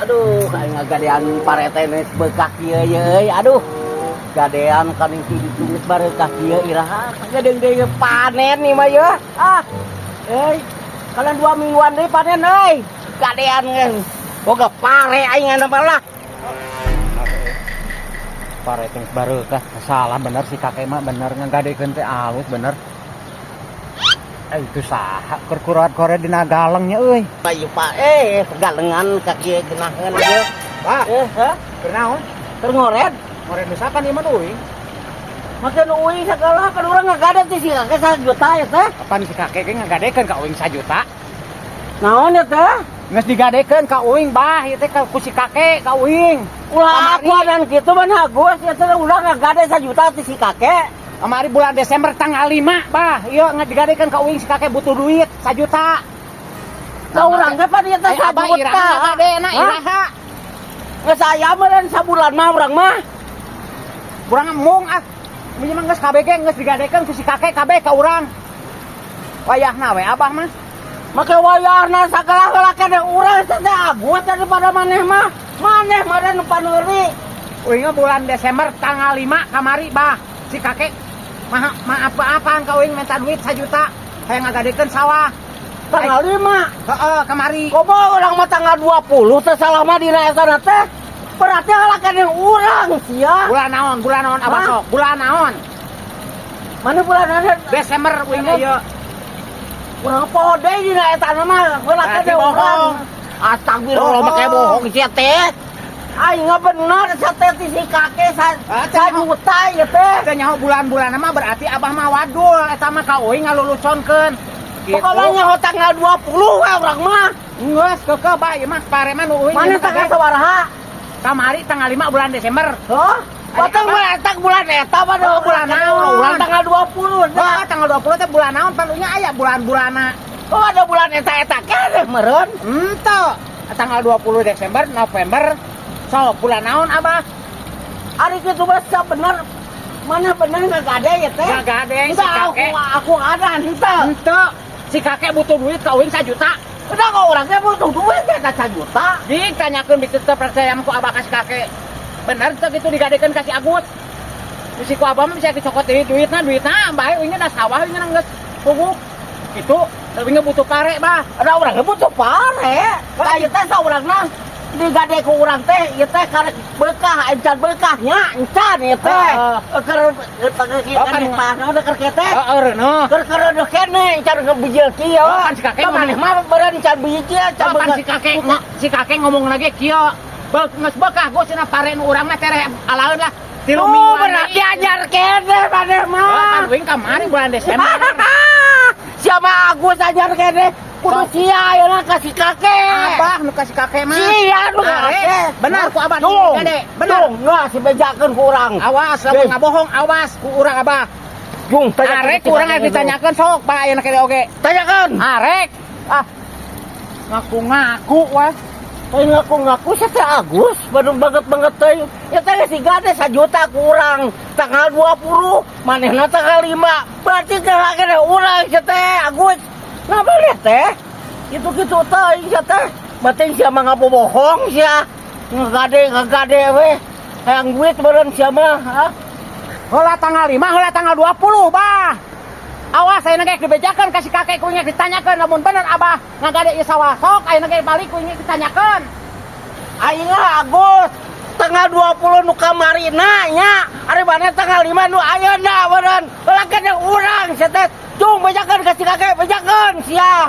Aduh, aing ngagadean pare teh geus beukah kieu ye euy. Aduh. Gadean kaning ti ditu geus bareukah kieu, iraha gadeung deui panen nih mah ye. Ah. Euy, kalian 2 mingguan deui panen euy. Gadean geus. Boga pare aing mah lah. Pare teh geus bareukah. Salah bener si kakek mah, bener ngagadekeun teh alus bener. Eh, itu saha keur kurat-koret dina galengnya euy? Pak, Pak, eh galengan kaki genaheun ieu. Pak, Eh, hah? Keur naon? Keur ngored. Ngored nu saha ieu mah euy? Make nu uing sagala kan urang ngagade teh si kakek 1 juta ya teh. Apaan si kakek ge ngagadekeun ka uing 1 juta? Naon ya teh? Geus digadekeun ka uing, Bah, ieu teh ku si kakek ka uing. Ulah Kamari. aku dan kitu mah Agus ya teh urang ngagade 1 juta teh si kakek. Kamari bulan Desember tanggal 5, Bah. Ieu ngadigadekeun ka uing, si kakek butuh duit 1 juta. Ka urang teh pan ieu teh Eh, Abah 1 juta. iraha ngagadena, Hah? iraha? Geus aya meureun sabulan mah urang mah. Kurang embung ah. Ieu mah geus KBG geus digadekeun ku si kakek kabeh ka urang. Wayahna we Abah mah. Make wayahna sagala heula keneh urang teh Agus daripada maneh mah. Maneh mah nu paneuri. Uing mah bulan Desember tanggal 5 kamari, Bah. Si kakek mah maaf apaan ka uing minta duit 1 juta. Hayang ngagadekeun sawah. Tanggal 5. Heeh, kamari. Komo urang mah tanggal 20 teh salah mah dina eta teh. Berarti heula keneh urang sia. Bulan naon? Bulan naon Abah Hah? Sok? Bulan naon? Mana bulan mana? Desember uing ieu. Urang poho deui dina eta mah heula Berarti keneh urang. bohong. Astagfirullah, make bohong sia teh. Aing mah bener sia teh ti si kakek Ah, teh. 1 juta ieu teh. Teh nyaho bulan-bulan mah berarti Abah mah wadul eta mah ka uing ngaluluconkeun. Gitu. Pokoknya nyaho tanggal 20 we urang mah. Geus keukeuh, Bah, ieu mah pare mah nu uing. Mana tanggal sabaraha? Kamari tanggal 5 bulan Desember. Hah? Batang bulan eta, bulan eta mah. Oh, bulan naon? Bulan tanggal 20 Oh, tanggal 20 teh bulan naon? Palunya aya bulan-bulana. Oh, ada bulan eta-eta keneh meureun. Ente. Tanggal 20 Desember, November. So, bulan naon, Abah? Ari kitu mah bener. Mana bener ngagade ya teh? Ngagade si Entah, aku kakek. Aku ada henteu. Ente. Si kakek butuh duit ka uing 1 juta. Udah kok orangnya butuh duit ya 1 juta. Ditanyakeun bisa teu percaya ku Abah ka si kakek. Bener teu gitu digadekeun ka si Agus? Bisi ku Abah mah bisa dicokot deui duitna, duitna bae uingnya da sawah uingnya geus puguh. Gitu, tapi nggak butuh pare, Bah. Ada orangnya butuh pare. Lah ieu teh saurangna digade ku urang teh ieu teh karek beukah encan beukahnya encan ieu teh. Heeh. Keur Oh, kan- kan udah keur teh. Heeh, reuneuh. Keur keur kene encan bijil kieu. Oh, kan si kakek Ka maneh mah beureun encan bijil encan Oh, kan si kakek ngomong lagi kieu. Beuk geus beukah gua cenah pare nu urang mah tereh alaeun lah. Tilu Oh, mingguan berarti deui. Anyar kene maneh Oh, mah. kan uing kamari bulan Desember. Siapa Agus anyar kene? Kudu sia ayeuna ka si kakek. Abah nu ka si kakek mah. Sia nu ka Are, kakek. Benar ku Abah Tuh, digade. Benar. tuh, enggak si bejakeun ku urang. Awas lamun ngabohong, awas ku urang Abah. Jung, tanyakeun Arek si ku urang kakek rek ditanyakeun sok bae ayeuna kene oge. Tanyakeun. Arek. Ah. Ngaku-ngaku wah. Eh, ngaku-ngaku saya teh Agus, baru banget-banget teh. Ya teh si gade 1 juta kurang. Tanggal 20, manehna tanggal 5. Berarti teh kene urang sia teh Agus. Napa lihat teh? Gitu-gitu teh sia teh. Berarti sia mah ngabobohong sia. Ngagade ngagade we. Hayang duit meureun sia mah, ha? Heula tanggal 5, heula tanggal 20, Bah. Awas ayeuna ge dibejakeun ka si kakek ku nya ditanyakeun lamun bener Abah ngagade ieu sawah, sok ayeuna ge balik ku nya ditanyakeun. Aing Agus tanggal 20 nu kamarina nya. Ari maneh tanggal 5 nu ayeuna meureun. Heula kene urang sia teh. Cung, bejakeun ka si kakek, bejakeun sia.